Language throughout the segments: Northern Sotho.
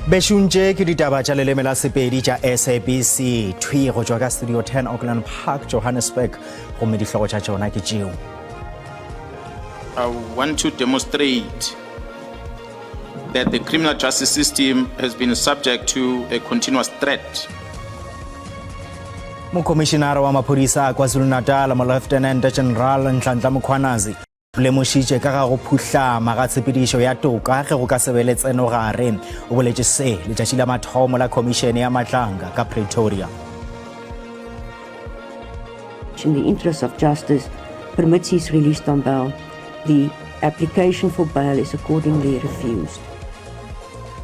Bešuntše ke ditaba tša leleme la Sepedi tša SABC thwi go tšwa ka Studio 10 Auckland Park, Johannesburg, gomme dihlogo tša tšona ke tšeo. I want to demonstrate that the criminal justice system has been subject to a continuous threat. Mokhomišenara wa maphodisa a KwaZulu-Natal, Moleftenente General Nhlanhla Mkhwanazi, o lemošitše ka ga go phuhlama ga tshepedišo ya toka ge go ka se be le tsenogare. O boletše se letšatši la mathomo la Khomišene ya Matlanga ka Pretoria. In the interest of justice, permits his release on bail. The application for bail is accordingly refused.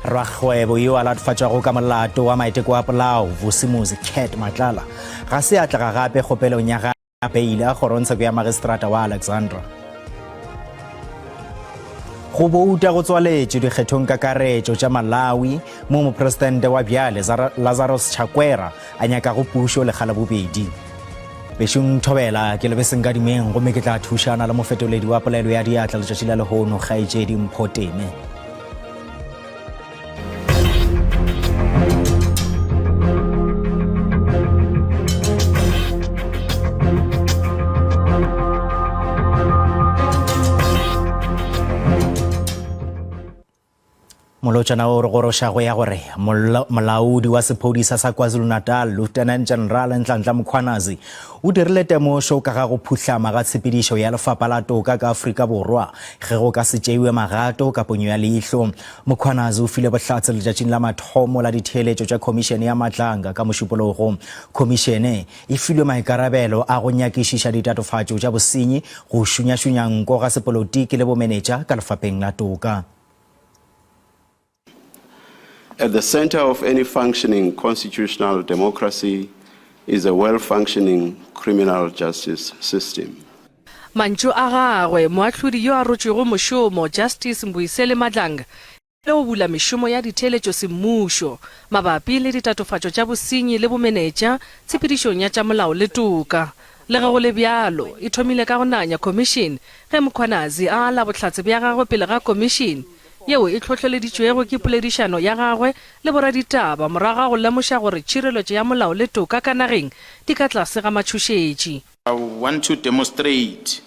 Rakgwebo yo a latofatšwago ka molato wa maiteko a polao, Vusimuzi Cat Matlala, ga se a tlega gape kgopelong ya gagwe ya beile a kgorongtsheko ya magistrata wa Alexandra. Go bouta go tswaletšwe dikgethong kakaretšo tša Malawi mo mopresidente wa bjale Lazarus Chakwera a nyakago pušo lekga la bobedi. Bešong Thobela, ke lebe Senkadimeng gomme ke tla thušana le mofetoledi wa polelo ya diatla letšatši la lehono, kgaetšedi Mpho Teme. Molotšana o re gorošago ya gore molaodi wa sephodisa sa KwaZulu-Natal, Lieutenant General Nhlanhla Mkhwanazi, o dirile temošo ka ga go phuhlama ga tshepedišo ya lefapha la toka ka Afrika Borwa ge go ka se tšeiwe magato ka ponyo ya leihlo. Mkhwanazi o file bohlatse letšatšing la mathomo la ditheeletšo tša Khomišene ya Matlanga ka Mošupologo. Khomišene e filwe maikarabelo a go nyakišiša ditatofatšo tša bosenyi, go šunyašunya nko ga sepolotiki le bomenetša ka lefapeng la toka. At the center of any functioning constitutional democracy is a well-functioning criminal justice system. Mantšu a gagwe, moahlodi yo a rotšwego mošomo, Justice Mbuyiseli Madlanga, le go bula mešomo ya ditheeletšo semmušo mabapi le ditatofatšo tša bosenyi le bomenetša tshepedišong ya tša molao le toka. Le ge go le bjalo, e thomile ka go nanya khomišene ge Mkhwanazi a ala bohlatse bja gagwe pele ga khomišene, yeo e hlohleleditšwego ke poledišano ya gagwe le boraditaba morago ga go lemoša gore tšhireletšo ya molao le toka ka nageng di ka tlase ga matšhošetši. I want to demonstrate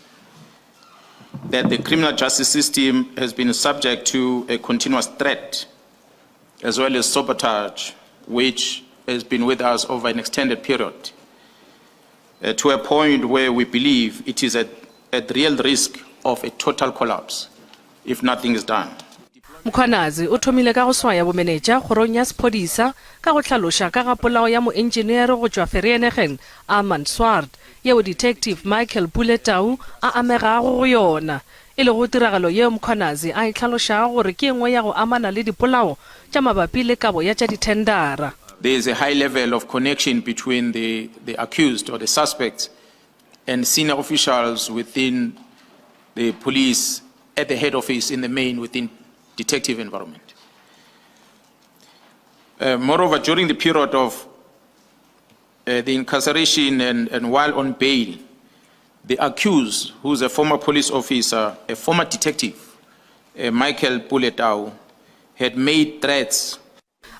that the criminal justice system has been subject to a continuous threat as well as sabotage which has been with us over an extended period uh, to a point where we believe it is at, at real risk of a total collapse if nothing is done. Mkhwanazi o thomile ka go swaya bomenetša kgorong ya sephodisa ka go hlaloša ka ga polao ya moentšeneere go tšwa Vereeniging, Armand Swart, yeo Detective Michael Pule Tau a amegago go yona, e lego tiragalo yeo Mkhwanazi a e hlalošago gore ke e nngwe ya go amana le dipolao tša mabapi le kabo ya tša dithendara. There is a high level of connection between the, the accused or the suspects and senior officials within the police at the head office in the main within detective environment. Uh, moreover, during the period of uh, the incarceration and, and while on bail, the accused, who is a former police officer, a former detective, uh, Michael Puletau, had made threats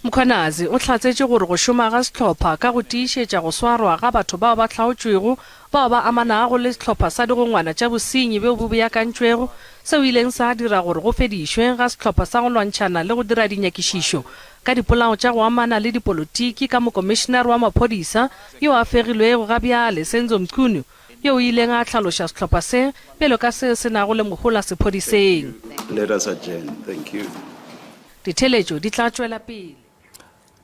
Mkhwanazi o hlatsetše gore go šoma ga sehlopha ka go tiišetša go swarwa ga batho bao ba hlaotšwego bao ba amanago le sehlopha sa digongwana tša bosenyi bjo bo beakantšwego seo ileng sa dira gore go fedišwe ga sehlopha sa go lwantšhana le go dira dinyakišišo ka dipolao tša go amana le dipolotiki ka mokomišenare wa maphodisa yo a fegilwego ga bjale Senzo Mchunu yo o ileng a hlaloša sehlopha se bjalo ka seo se nago le mohola sephodiseng. Let us adjourn. Thank you. Ditheeletšo di tla tšwela pele.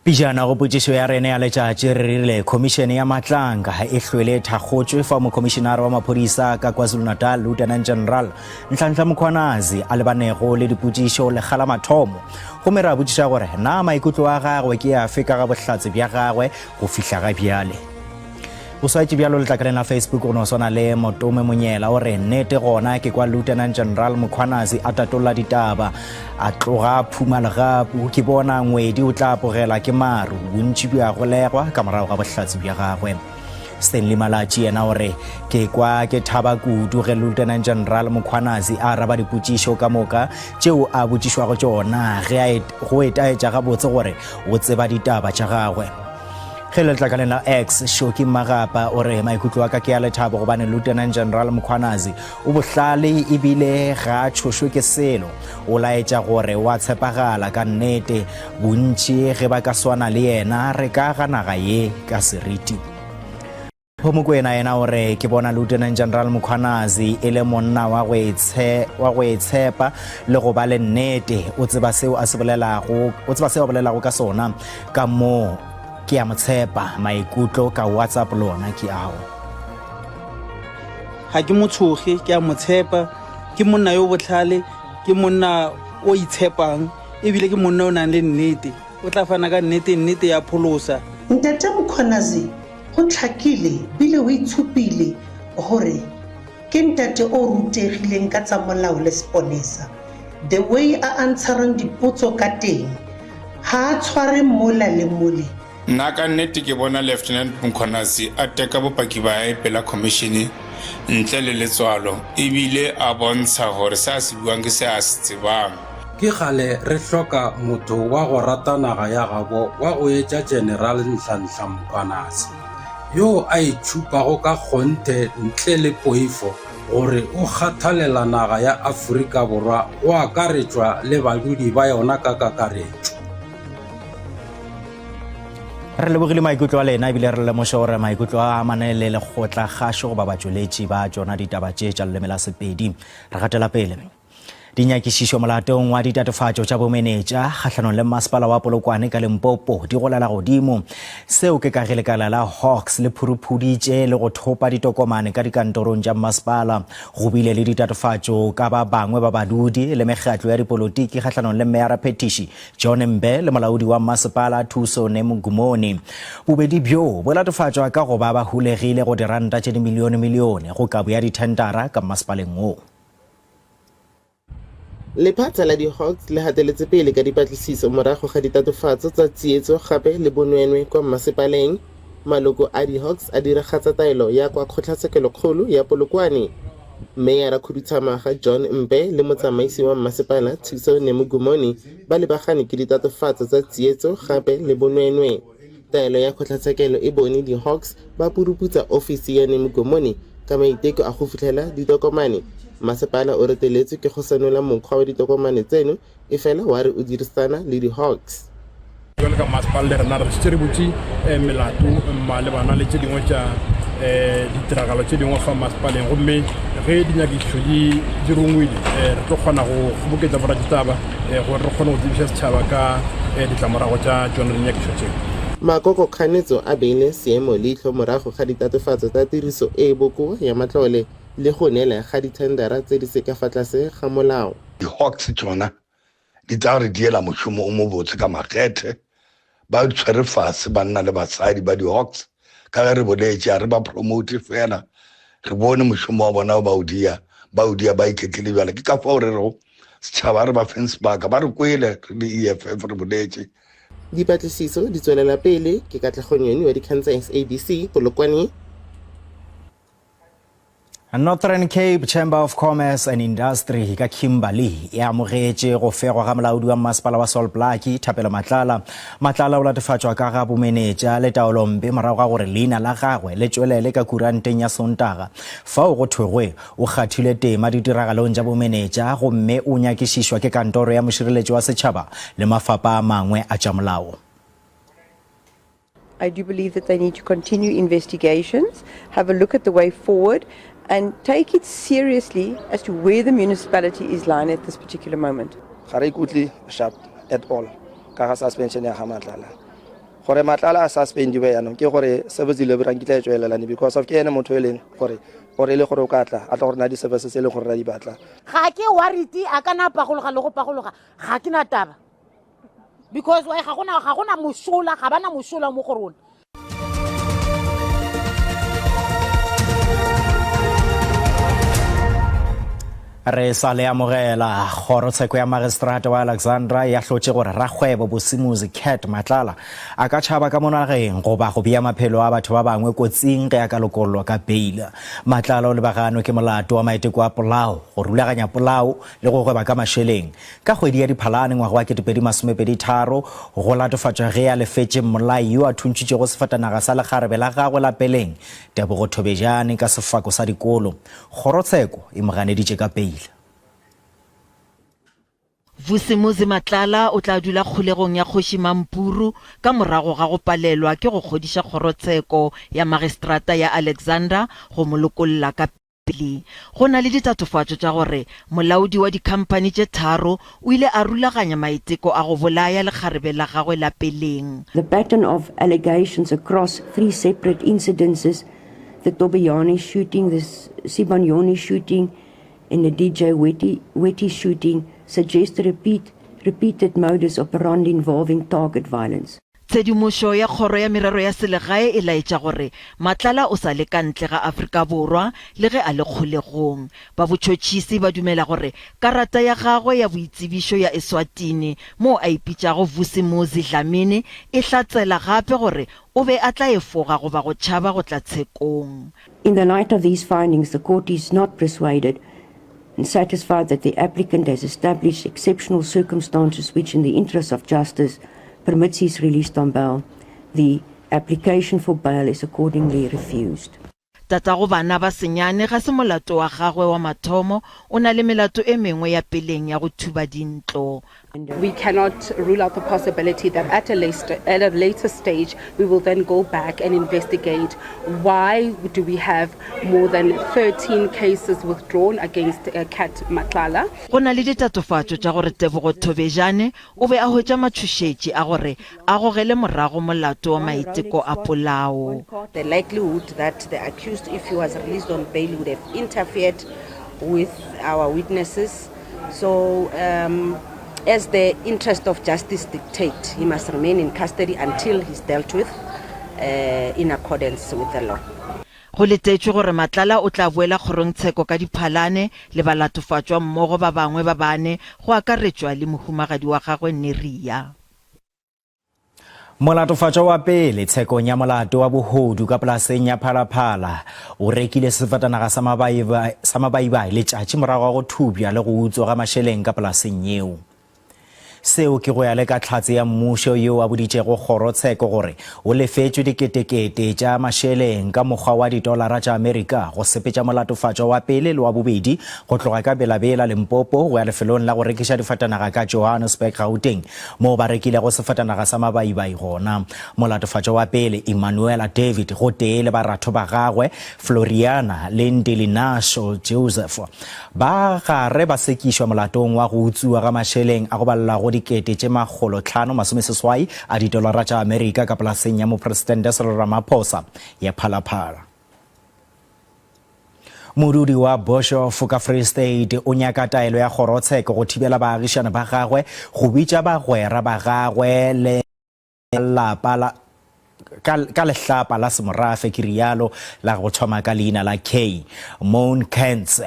Pejana go potšišo ya rena ya letšatši re rile Khomišene ya Matlanga e hlwele e thakgotšwe fao Mokhomišenare wa Maphodisa ka KwaZulu-Natal Lieutenant General Nhlanhla Mkhwanazi a lebanego le dipotšišo lekga la mathomo gomme ra botšiša gore na maikutlo a gagwe ke afe ka ga bohlatse bja gagwe go fihla ga bjale. O swaetše bjalo letlakaleng la Facebook go no swana le Motome Monyela o re nnete gona ke kwa Lieutenant General Mkhwanazi a tatolla ditaba a tloga a phuma legapu ke bona ngwedi o tla apogela ke maru bontši bja golegwa ka morago ga bohlatse bja gagwe. Stanley Malatji yena o re, Ke kwa ke thaba kudu ge Lieutenant General Mkhwanazi a araba dipotšišo ka moka tšeo a botšišwago tšona ge a go etaetša gabotse gore o tseba ditaba tša gagwe. Ge le letlakaleng la X, Shoki Magapa o re, Maikutlo a ka ke a lethabo gobane Lieutenant General Mkhwanazi o bohlale ebile ga a tšhošwe ke selo. O laetša gore o a tshepagala ka nnete. Bontši ge ba ka swana le yena re ka aga naga ye ka seriti. Pho Mokoena yena o re, Ke bona Lieutenant General Mkhwanazi e le monna wa go itshe, wa go itshepa le go ba le nnete. O tseba seo a se bolelago, o tseba seo a bolelago ka sona. Ka moo ke a mo tshepa. Maikutlo ka WhatsApp lona ke ao. Ga ke mo tshoge, ke a mo tshepa. Ke monna yo bohlale, ke monna o itshepang, ebile ke monna o nang le nnete. O tla fana ka nnete, nnete ya pholosa. Ntate Mkhwanazi Go tlhakile bile o itshupile gore ke ntate o rutegileng ka tsa molao le seponesa. The way a answerang dipotso ka teng, ga a tshware mola le mole. Nna ka nnete ke bona Lieutenant Mkhwanazi a teka bopaki ba hae pela khomishene ntle le letswalo ebile a bontsha gore se a se buang ke se a se tsebang. Ke kgale re hloka motho wa go rata naga ya gabo wa go etša General Nhlanhla Mkhwanazi, yo a itšhupago ka kgonthe ntle le poifo gore o kgathalela naga ya Afrika Borwa go akaretšwa le badudi ba yona ka kakaretšo. Re lebogile maikutlo a lena ebile re lemoše gore maikutlo a amane le lekgotla kgašo goba batšweletši ba tšona ditaba tše tša leleme la Sepedi. Re gatela pele. Dinyakišišo molatong wa ditatofatšo tša bomenetša kgahlanong le masepala wa Polokwane ka Limpopo di golela godimo. Seo ke ka ge lekala la Hawks le phuruphuditše le go thopa ditokomane ka dikantorong tša masepala. Go bile le ditatofatšo ka ba bangwe ba badudi le mekgatlo ya dipolotiki kgahlanong le meyara phethiši John Mbe le molaodi wa masepala Thuso Nemugumoni. Bobedi bjo bo latofatšwa ka go ba ba hulegile go diranta tše dimilionemilione go kabo ya dithentara ka masepaleng wo. Lephata la di-Hawks le gateletse pele ka dipatlisiso morago ga ditatofatso tsa tsietso gape le bonweenwee kwa mmasepaleng. Maloko a di-Hawks a diragatsa taelo ya kwa Kgotlatshekelokgolo ya Polokwane. Meyara Khuduthamaga John Mpe le motsamaisi wa mmasepala Thuso Nemugumoni ba lebagane ke ditatofatso tsa tsietso gape le bonweenwee. Taelo ya kgotlatshekelo e bone di-Hawks ba puruputsa ofisi ya Nemugomoni ka maiteko a go fitlhela ditokomane. Masepala o reteletswe ke go senola mokgwa wa ditokomane tseno efela wa re o dirisana le di-Hawks. Bjalo ka masepala le rena re šetše re butše melato malebana le tše dingwe tša ditiragalo tše dingwe fa masepaleng, gomme ge dinyakišišo di di rungwile re tlo kgona go kgoboketša boraditaba gore re kgone go tsebiša setšhaba ka ditlamorago tša tšona dinyakišo tše. Makoko kganetso a beile seemo leihlo morago ga ditatofatso tsa tiriso e e bokoa ya matlole le go neela ga dithendara tse di se ka fa tlase ga molao. Di-Hawks tšona di tla re diela mošomo o mobotse ka makgethe. Ba tshwere fase banna le basadi ba di-Hawks, ka ge re boletše, a re ba promote fela, re bone mošomo wa bona ba o dia, ba o dia ba iketlile bjale. Ke ka fao re rego setšhaba re ba feng sebaka, ba re kwele re le EFF re boletše. Dipatlisiso di tswelela pele, ke Katlego Nyoni wa dikgang tsa SABC, Polokwane. Northern Cape Chamber of Commerce and Industry ka Kimberley e amogetše go fegwa ga molaodi wa mmasepala wa Sol Plaatje, Thapelo Matlala. Matlala o latofatšwa ka ga bomenetša le taolompe morago ga gore leina la gagwe le tšwelele ka kuranteng ya Sontaga fao go thwegwe o kgathile tema ditiragalong tša bomenetša gomme o nyakišišwa ke kantoro ya mošireletši wa setšhaba le mafapa a mangwe a tša molao. I do believe that they need to continue investigations, have a look at the way forward, and take it seriously as to where the municipality is lying at this particular moment. Ga re ikutlwe sharp at all ka ga suspension ya ga Matlala. Gore Matlala a suspendiwe yaanong ke gore service delivery nkitla e tswelelane because of ke ene motho e leng gore gore e le gore o ka tla a tla gore na di-services e leng gore ra di batla. Ga ke worried a ka na pagologa le go pagologa ga ke na taba. Because why ga gona ga gona mosola ga bana mosola mo go rona. Re sa le amogela. Kgorotsheko ya Magistrata wa Alexandra e ahlotše gore rakgwebo Bosimuzi Cat Matlala a ka tšhaba ka mo nageng goba go bea maphelo a batho ba bangwe kotsing ge a ka lokollwa ka beila. Matlala o lebaganwe ke molato wa maiteko a polao, go rulaganya polao le go gweba ka mašeleng. Ka kgwedi ya Diphalane ngwaga wa 2023, go latofatšwa ge a lefetše mmolai yo a thuntšhitšego sefatanaga sa lekgarebe la gagwe la peleng, Tebogo Thobejane ka sefako sa dikolo. Kgorotsheko e mo ganeditše ka peila. Vusimuzi Matlala o tla dula kgolegong ya Kgoši Mampuru ka morago ga go palelwa ke go kgodiša kgorotsheko ya magistrata ya Alexander go mo lokolla ka pele. Go na le ditatofatšo tša gore molaodi wa dikhamphani tše tharo o ile a rulaganya maiteko a go bolaya lekgarebe la gagwe la peleng. The pattern of allegations across three separate incidences the Tobiani shooting, the Sibanyoni shooting, and the DJ Wetty, Wetty shooting suggest a repeat, repeated modus operandi involving target violence. Tshedimošo ya Kgoro ya Merero ya Selegae e laetša gore Matlala o sa le ka ntle ga Afrika Borwa le ge a le kgolegong. Ba botšhotšhisi ba dumela gore karata ya gagwe ya boitsebišo ya Eswatini moo a ipitšago Vusimuzi Dlamini e hlatsela gape gore O be a tla efoga goba go tšhaba go tla tshekong. In the light of these findings, the court is not persuaded and satisfied that the applicant has established exceptional circumstances which in the interest of justice permits his release on bail. The application for bail is accordingly refused. Tatago bana ba senyane ga se molato wa gagwe wa mathomo, o na le melato e mengwe ya peleng ya go thuba dintlo. We cannot rule out the possibility that at a later, at a later stage we will then go back and investigate why do we have more than 13 cases withdrawn against uh, Kat Matlala. Go na le ditatofatšo tša gore Tebogo Thobejane o be a hwetša matšhošetši a gore a gogele morago molato wa maiteko a polao. The likelihood that the accused, if he was released on bail, would have interfered with our witnesses. So, um, as the interest of justice dictate, he must remain in custody until he's dealt with uh, in accordance with the law. Go letetšwe gore Matlala o tla boela kgorongtsheko ka Diphalane le balatofatšwa mmogo ba bangwe ba bane go akaretšwa le mohumagadi wa gagwe Neria. Molatofatšwa wa pele tshekong ya molato wa bohodu ka polaseng ya Phalaphala o rekile sefatanaga sa mabaibai letšatši morago ga go thubja le go utswa ga mašeleng ka polaseng yeo. Seo ke go ya le ka hlatse ya mmušo yo a boditšego kgorotsheko gore o lefetšwe diketekete tša mašeleng ka mokgwa wa ditolara tša Amerika go sepetša molatofatšwa wa pele le wa bobedi go tloga ka Bela-Bela, Limpopo go ya lefelong la go rekiša difatanaga ka Johannesburg, Gauteng moo ba rekilego sefatanaga sa mabaibai gona. Molatofatšwa wa pele, Emmanuela David gotee le baratho ba gagwe Floriana le Ndilinasho Joseph Ba gare ba sekišwa molatong wa go utswiwa ga mašeleng a go balelwago 5,580 a ditolara tša Amerika ka polaseng ya Mopresidente Cyril Ramaphosa ya Phalaphala. Modudi wa Boshof ka Free State o nyaka taelo ya kgorotsheko go thibela baagišane ba gagwe go bitša bagwera ba gagwe le lapa la ka, ka lehlapa la semorafe ke rialo la go thoma ka leina la K. Moon Kents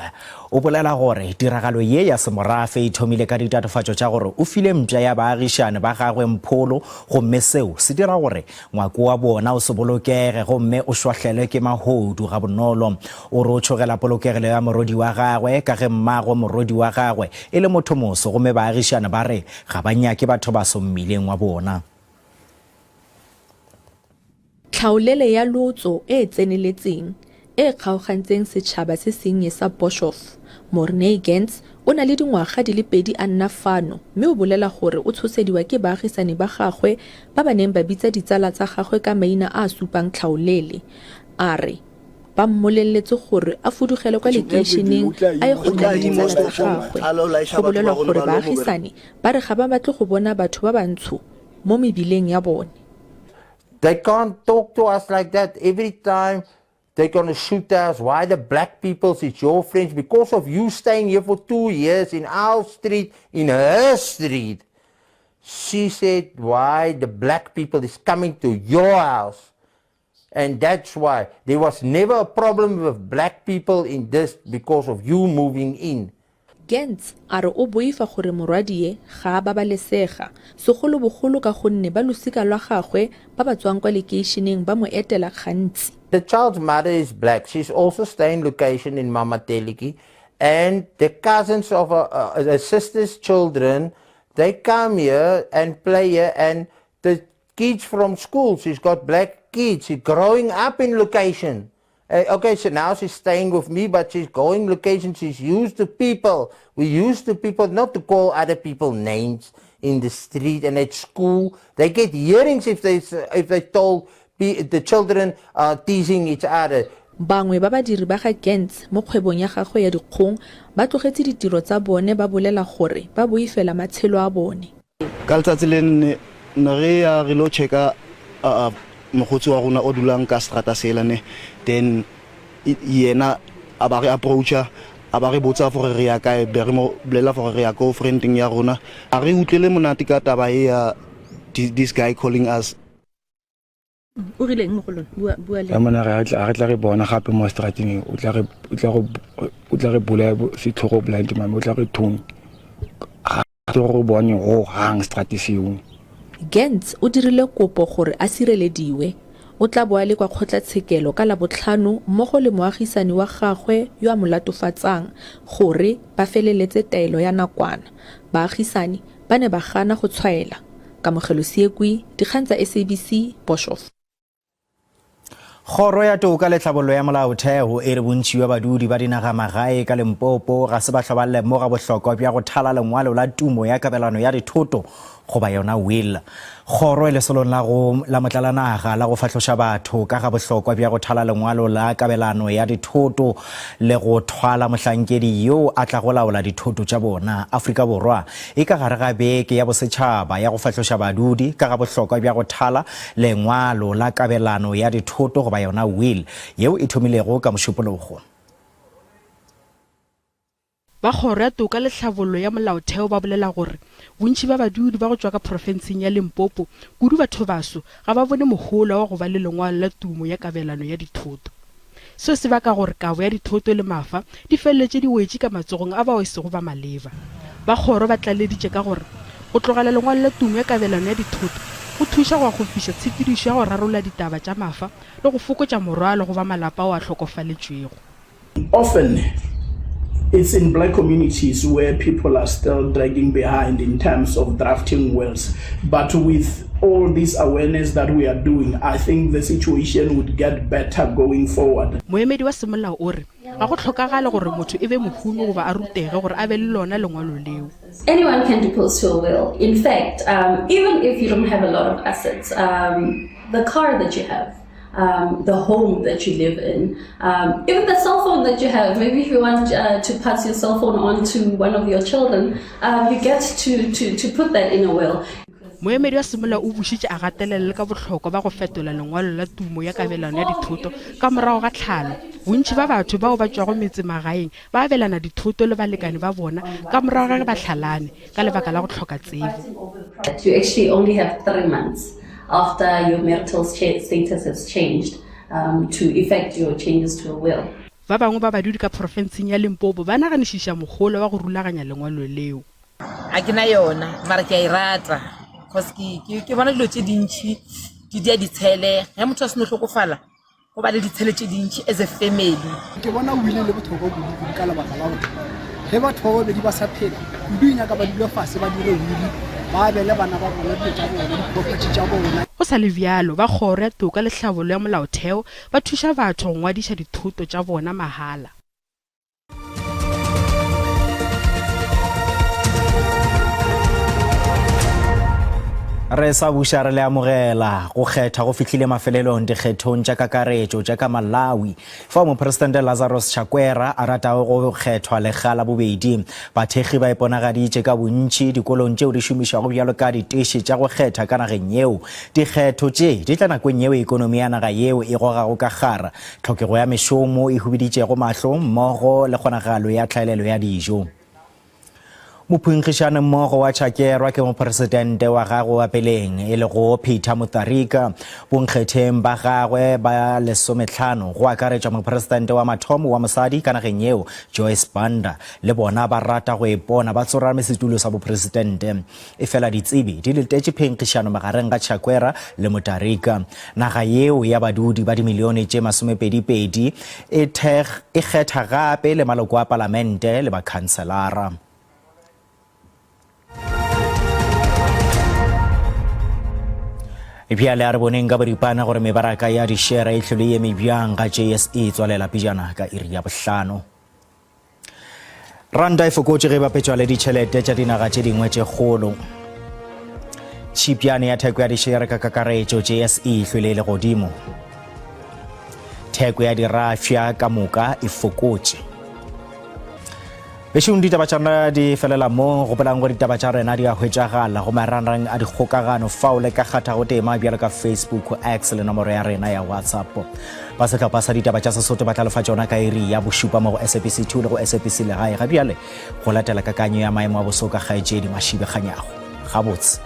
o bolela gore tiragalo ye ya semorafe e thomile ka ditatofatšo tša gore o file mpša ya baagišane ba gagwe mpholo gomme seo se dira gore ngwako wa bona o se bolokege gomme o šwahlelwe ke mahodu gabonolo. O re o tšhogela polokegelo ya morwedi wa gagwe ka ge mmagwe morwedi wa gagwe e le mothomoso gomme baagišane ba re Ga ba nyake batho baso mmileng wa bona. Tlhaolele ya lotso e e tseneletseng e e kgaogantseng setšhaba se sennye sa Boshof. Morné Gentz o na le dingwaga di le pedi a nna fano mme o bolela gore o tshosediwa ke baagisani ba gagwe ba ba neng ba bitsa ditsala tsa gagwe ka maina a a supang tlhaolele. A re ba mmoleletse gore a fudugele kwa lekeišeneng a ye go nna le ditsala tsa gagwe. Go bolelwa gore baagisani ba re ga ba batle go bona batho ba bantsho mo mebileng ya bone. They can't talk to us like that every time they're gonna shoot us. Why the black peoples, it's your friends. Because of you staying here for 2 years in our street, in her street. She said, why the black people is coming to your house. And that's why there was never a problem with black people in this because of you moving in. Gantz a re o boifa gore morwadie ga a babalesega, segolobogolo ka gonne ba losika lwa gagwe ba ba tswang kwa lekeišeneng ba mo etela gantsi. The child's mother is black. She's also staying location in Mamateliki. And the cousins of her, uh, her sister's children, they come here and play here. And the kids from school, she's got black kids. She's growing up in location. Uh, okay, so now she's staying with me, but she's going location. She's used to people. We used to people not to call other people names in the street and at school. They get hearings if they if they told the children are teasing each other. Bangwe ba badiri ba ga Gantz mo kgwebong ya gagwe ya dikgong ba tlogetse ditiro tsa bone ba bolela gore ba boifela matshelo a bone. Ka letsatsi le nne ne re ya re lo checka mokgotsi wa rona o dulang ka strata sela ne then yena a ba re approacha a ba re botsa gore re ya kae be re mo bolela gore re ya ko friendeng ya rona a re utlwele monate ka taba e ya this guy calling us. O rileng mo go lona? Bua bua le. Ka mona re tla re tla re bona gape mo strateng o tla re o tla go o tla re bolaya setlhogo blind mame o tla re thong ga re bone ho hang strate seo. Gantz o dirile kopo gore a sirelediwe. O tla bo a le kwa kgotlatshekelo ka Labotlhano mmogo le moagisani wa gagwe yo a mo latofatsang gore ba feleletse taelo ya nakwana. Baagisani ba ne ba gana go tshwaela. Kamogelo Seekwi, Dikgang tsa SABC, Boshof. Kgoro ya Toka le Tlhabollo ya Molaotheo e re bontši bja badudi ba dinagamagae ka Limpopo ga se ba hlwa ba lemoga bohlokwa bja go thala lengwalo la tumo ya kabelano ya dithoto goba yona will. Kgoro e lesolong la go la motlalanaga la go fahloša batho ka ga bohlokwa bja go thala lengwalo la kabelano ya dithoto le go thwala mohlankedi yo a tlago laola dithoto tša bona. Afrika Borwa E ka gare ga beke ya bosetšhaba ya go fahloša badudi ka ga bohlokwa bja go thala lengwalo la kabelano ya dithoto goba yona will yeo e thomilego ka Mošupologo. Ba Kgoro ya Toka le Tlhabollo ya Molaotheo ba bolela gore bontši bja badudi ba go tšwa ka profenseng ya Limpopo, kudu bathobaso, ga ba bone mohola wa go ba le lengwalo la tumo ya kabelano ya dithoto. Seo se baka gore kabo ya dithoto le mafa di feleletše di wetše ka matsogong a bao e sego ba maleba. Ba kgoro ba tlaleleditše ka gore go tlogela lengwalo la tumo ya kabelano ya dithoto go thuša go akgofiša tshepedišo ya go rarolla ditaba tša mafa le go fokotša morwalo go ba malapa ao a hlokofaletšwego. Often it's in black communities where people are still dragging behind in terms of drafting wills. But with all this awareness that we are doing, I think the situation would get better going forward. Moemedi wa semolao o re ga go hlokagale gore motho e be mohumi goba a rutege gore a be le lona lengwalo leo. Anyone can depose to a will. In fact, um, even if you don't have a lot of assets, um, the car that you have, um, the home that you live in, um, even the cell phone that you have. Maybe if you want uh, to pass your cell phone on to one of your children, uh, you get to, to, to put that in a will. Moemedi wa semolao o bušitše a gatelela le ka bohlokwa ba go fetola lengwalo la tumo ya kabelano ya dithoto ka morago ga tlhalo. Bontši ba batho bao ba tšwago metsemagaeng ba abelana dithoto le balekane ba bona ka morago ga ge ba hlalane ka lebaka la go hloka tsebo. You actually only have 3 months after your marital status has changed um, to effect your changes to a will. Ba bangwe ba badudi ka profenseng ya Limpopo ba naganišiša mohola wa go rulaganya lengwalo leo. Ga ke na yona mara ke a e rata cause ke, ke, ke bona dilo tše dintšhi di dia ditshele ge motho a seno hlokofala go ba le ditshele tše dintši as a family. Ke bona wili e le bohlokwa kudu-kudu ka lebaka la gore ge batho ba babedi ba sa phela kudu e nyaka ba dule fase ba dire wili ba abele bana ba bona dilo tša bona di-property tša bona. Go sa le bjalo, ba Kgoro ya Toka le Tlhabollo ya Molaotheo ba thuša batho go ngwadiša dithoto tša bona mahala. Re sa buša re le amogela go kgetha go fihlile mafelelong dikgethong tša kakaretšo tša ka Malawi fao Mopresidente Lazarus Chakwera a ratago go kgethwa lekga la bobedi. Bathekgi ba iponagaditše ka bontši dikolong tšeo di šomišwago bjalo ka diteše tša go kgetha ka nageng yeo. Dikgetho tše di tla nakong yeo ekonomi ya naga yeo e gogago ka kgara Tlhokego ya mešomo e hubiditšego mahlo mmogo le kgonagalo ya tlhaelelo ya dijo. Mophunkgišanemmogo wa Tšhakerwa ke mopresidente wa gagwe wa peleng e lego Peter Mutharika. Bonkgetheng ba gagwe ba lesometlhano go akaretšwa mopresidente wa mathomo wa mosadi ka nageng yeo Joyce Banda le bona ba rata go ipona ba tsorame setulo sa bopresidente. Efela ditsebi di letetše phenkgišano magareng ga Chakwera le Mutharika. Naga yeo ya badudi ba dimilione tše masomepedipedi e e kgetha gape le maloko a palamente le bakhanselara. Bjale a re boneng ka boripana gore mebaraka ya dišere e hlole e eme bjang ga JSE e tswalela pejana ka iri ya bohlano. Ranta e fokotše ge e bapetšwa le ditšhelete tša dinaga tše dingwe tše kgolo. Tšhipjane ya theko ya dišere ka kakaretšo JSE e hlwele e le godimo. Theko ya dirafša ka moka e fokotše. Bešong ditaba tša rena di felela mo. Gopolang gore ditaba tša rena di a hwetšagala go marangrang a dikgokagano fao le ka kgathago tema bjalo ka Facebook, X le nomoro ya rena ya WhatsApp. Ba sehlopha sa ditaba tša Sesotho ba tla lefa tšona ka iri ya bošupa mo go SABC 2 le go SABC Legae. Ga bjale go latela kakanyo ya maemo a boso ka kgaetšedi Mashibe Kganyago. Gabotse.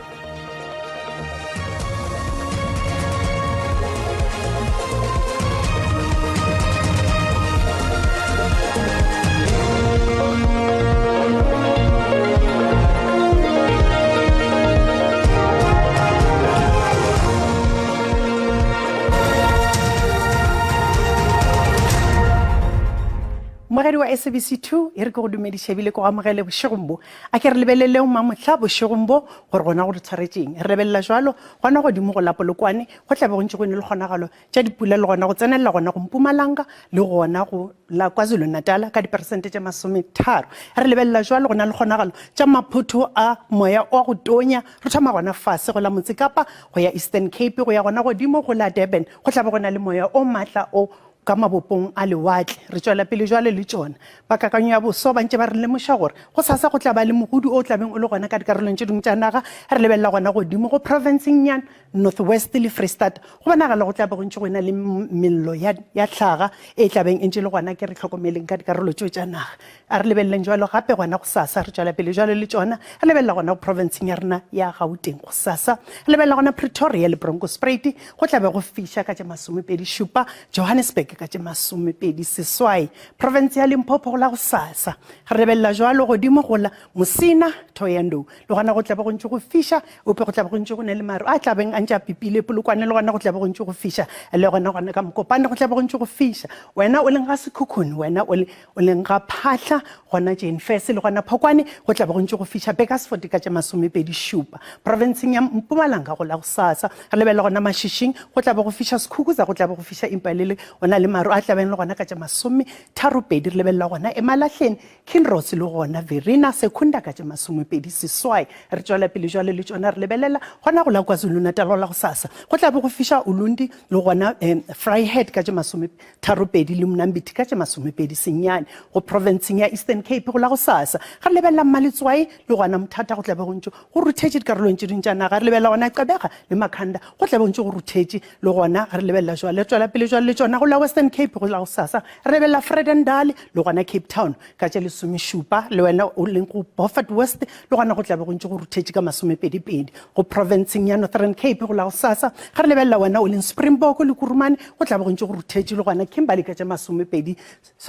Mmogedi wa SABC 2 e re ke go dumediše ebile ke go amogele bošegong bo. A ke re lebeleleng mamohla bošegong bo gore gona go re tshwaretšeng. Re lebelela jwalo gona godimo go la Polokwane go tla be go ntše go ene le kgonagalo tša dipula le gona go tsenelela gona go Mpumalanga le gona go la KwaZulu-Natal ka diperesente tše masometharo. Re lebelela jwalo go na le kgonagalo tša maphotho a moya wa go tonya re thoma gona fase go la Motsekapa go ya Eastern Cape go ya gona godimo go la Durban go tla be go na le moya o matla o ka mabopong a lewatle. Re tšwela pele jwale le tšona. Ba kakanyo ya boso ba ntše ba re lemoša gore gosasa go tla ba le mogodu o tlabeng o le gona ka dikarolong tše dingwe tša naga. Re lebelela gona godimo go profenseng ya North West le Freistata, go bonagala go tla be go ntše go ena le mello ya, ya hlaga e tlabeng e ntše le gona. Ke re hlokomeleng ka dikarolo tšeo tša naga. A re lebeleleng jwalo gape gona gosasa, re tšwela pele jwalo le tšona. Re lebelela gona go profenseng ya rena ya Gauteng gosasa. Re lebelela gona Pretoria le Bronkhorstspruit, go tla be go fiša ka tše masomepedi šupa, Johannesburg ka tše masomepedi seswai. Profense ya Limpopo go la gosasa. Re lebelela jwalo godimo go la Musina, Thohoyandou, le gona go tla be go ntše go fiša, eupša go tla be go ntše go ne le maru a tla beng a ntše a pipile. Polokwane le gona go tla be go ntše go fiša, le gona gona ka Mokopane go tla be go ntše go fiša. Wena o leng ga Sekhukhune, wena o le O leng ga Phahla, gona Jane Furse le gona Phokwane go tla be go ntše go fiša Burgersfort ka tše masomepedi šupa. Profenseng ya Mpumalanga go la gosasa re lebelela gona Mashishing go tla be go fiša Sekhukhuza go tla be go fiša Impalele gona le maru a tla beng le gona ka tše masometharopedi. Re lebelela gona Emalahleni, Kinross le gona Verena, Secunda ka tše masomepedi seswai. Re tšwela pele jwale le tšona re lebelela gona go la KwaZulu-Natal go la gosasa go tla be go fiša Ulundi le gona Vryheid ka tše masome Tharopedi le Mnambithi ka tše masomepedi senyane go profenseng ya Eastern Cape go la gosasa. Ge re lebelela Mmaletswai le gona Mthatha go tla be go ntše go ruthetše dikarolong tše dingwe tša naga. Re lebelela gona Gqeberha le Makhanda go tla be go ntše go ruthetše le gona. Ge re lebelela jwale re tšwela pele jwale le tšona go la Western Cape go la gosasa. Re lebelela Vredendal le gona Cape Town ka tše lesomešupa le wena o leng go Beaufort West le gona go tla be go ntše go ruthetše ka masomepedipedi go profenseng ya Northern Cape go la gosasa. Ge re lebelela wena o leng Springbok le Kurumane go tla be go ntše go ruthetše le gona Kimberley ka tše masomepedi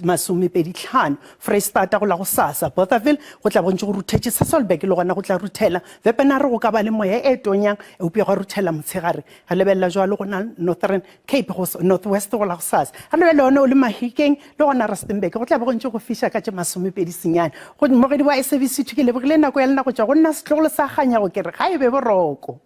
masomepeditlhano. Freistata go la gosasa, Bothaville go tla be go ntše go ruthetše, Sasolburg le gona go tla ruthela, Wepener go ka ba le moya e tonyang eupša gwa ruthela motshegare. Re lebelela jwalo go na Northern Cape go North West go la gosasa. Re lebelela one o le Mahikeng le gona Rustenburg go tla be go ntše go fiša ka tše masomepedi senyane. Go mmogedi wa SABC 2 ke lebogile nako ya lena go tšwa go nna setlogolo sa Kganyago ke re ga e be boroko.